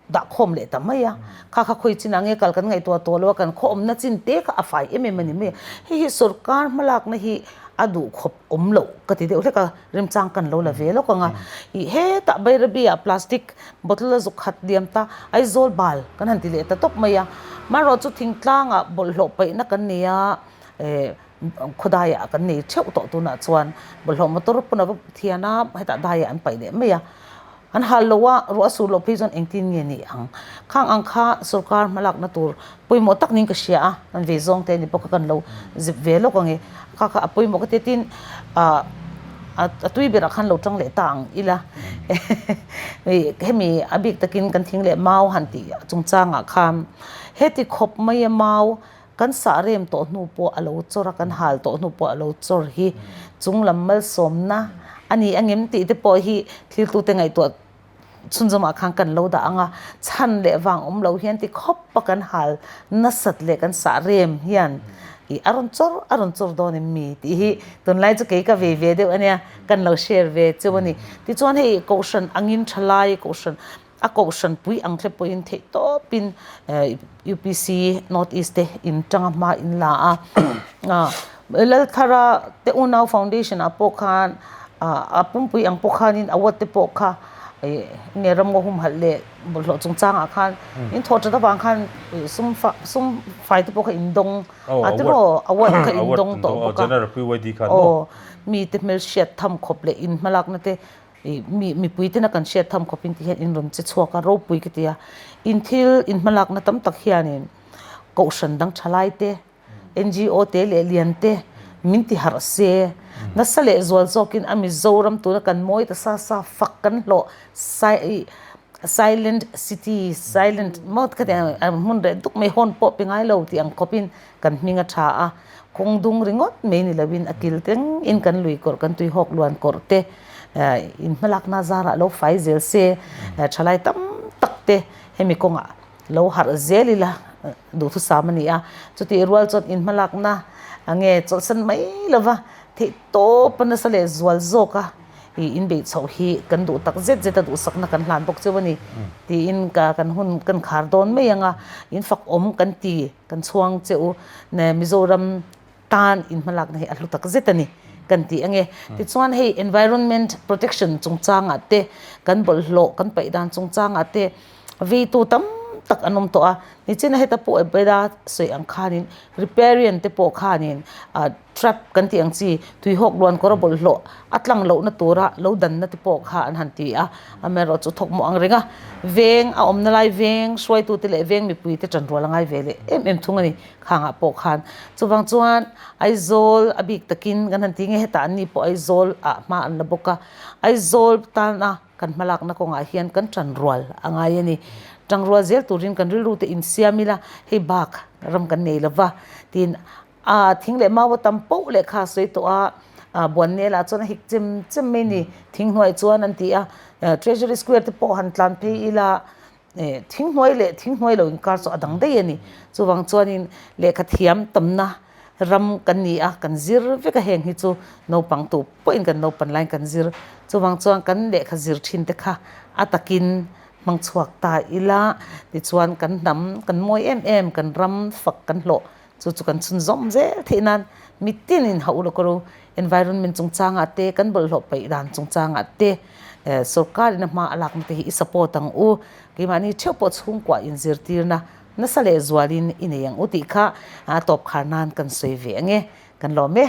dah khawm leh ta mai a, kha kha khawi chinah nge kal kan ngaihtuah tawh lo a, kan khaw awmna chin te kha a fai em em a ni mai a, hei hi sorkar hmalakna hi a duh khawp awm loh ka ti deuh hlek a, remchang kan lo la ve lawk ang a, ih hetah Bairabi ah plastic bottle a zuk khat diam ta Aizawl bal kan han ti leh ta tawp mai a, marawh chu thingtlangah bawlhhlawh paihna kan nei a, eh. Khawdaiah kan nei theuh tawh tunah chuan bawlhhlawh motor pawn a va thian a, hetah daiah an paih leh mai a, an hal lo a, ruah a sur loh phei chuan engtin nge ni ang? Khang ang kha sorkar hmalakna tur pawimawh tak niin ka hria a, kan ve zawng te ni bawk a kan lo zip ve lawk ang e, kha kha a pawimawh ka ti a tin ah a tui berah khan lo tang leh ta ang ila hemi a bik takin kan thing leh mau han tih chungchangah khan heti khawp mai a mau Kan sah rem tawh hnu pawh a lo chawr a, kan hal tawh hnu pawh a lo chawr hi chung lam malsawmna a ni angem tih te pawh hi thiltute ngaihtuah chhunzawmah khan kan lo dah ang a, chhan leh vang awm lo hian ti khawp a kan hal nasat leh kan sah rem hian ih a rawn chawr a rawn chawr dawn em mi tih hi tunlai chu kei ka vei ve deuh a nia, kan lo share ve cheu a ni. Tichuan hei Kohhran angin thalai Kohhran A kohhran pui ang hle pawhin theih tawpin UPC North East te in tanga hma in la a. Lalthara te unau foundation ah pawh khan a pumpui ang pawh khanin award te pawh kha nge ramngaw humhalh leh bawlhhlawh chungchangah khan in thawh that avang khan sum sum fai te pawh kha in dawng a tiraw award kha in dawng tawh bawk a. Aw mite hmelhriat tham khawp leh in hmalakna te Ih mi mipui tena kan hriat tham khawpin ti hian in rawn che chhuak a, ropui ka ti a. In thil in hmalakna tam tak hianin kohhran dang thalai te, NGO te leh lian te min ti harh se. Nasa leh zual zawkin a Mizoram tuna kan mawi ta sa sa fak kan hlawh sai silent city silent maw ka ti ang hmun reh duk mai hawn pawh pe ngai lo tih ang khawpin kan hming a tha a, kawng dung ringawt mai ni loin a kil teng in kan lui kawrh kan tuihawk luan kawrh te in hmalakna zarah lo fai zel se thalai tam tak te hemi kawngah lo harh zel ila duhthusam a ni a, chutih rual chuan in hmalakna nge chawlhsan mai lova theih tawp a nasa leh zual zawk a ih in beih chhoh hi kan duh tak zet zet a duhsakna kan hlan bawk cheu a ni tiin ka kan hun kan khar dawn mai ang a, in fak awm kan ti. Kan chhuang che u, Mizoram tan in hmalakna hi a hlu tak zet a ni kan ti ange. Tichuan hei environment protection chungchangah te, kan bawlhhlawh kan paih dan chungchangah te veitu tam tak an awm tawh a. Nichina heta pawh Ebeda sawi ang khanin riparian te pawh khanin trap kan tih ang chi tuihawk luan kawr a bawlhhlawh a tlang lohna tura lo danna te pawh kha an han ti a, amaherawh chu thawkmawh ang reng a, veng a awmna lai veng hruaitute leh veng mipuite tanrual a ngai ve leh em em thung a ni khangah pawh khan. Chuvang chuan Aizawl a bik takin kan han ti nge hetah an ni pawh Aizawl ah hma an la bawk a, Aizawl tana kan hmalakna kawngah hian kan tanrual a ngai a ni. Tangrual zel turin kan rilru te insiam ila hei bak ram kan nei lova tiin A thing leh mau a tam poh leh kha a sawi tawh a, Buannelah chuan a hik chem chem mai a ni. Thinghnuai chuan an ti a, Treasury Square te pawh han tlan phei ila thinghnuai leh thinghnuai lo inkar chu a dang daih a ni. Chuvang chuanin lehkha thiam tamna ram kan ni a, kan zir vek a heng hi chu naupang tu pawhin kan naupan laiin kan zir. Chuvang chuan kan lehkha zir thin te kha a takin hmang chhuak ta ila tichuan kan hnam kan mawi em em kan ram fak kan hlawh chu chu kan chhunzawm zel theih nan mitin in hauh lawk ru environment chungchangah te kan bawlhhlawh paih dan chungchangah te sorkar in a hma a lakna te hi i support ang u keimahni theuh pawh chhungkua inzirtirna nasa leh zualin i nei ang u tih kha a tawp khar nan kan sawi ve ang e kan lawm e.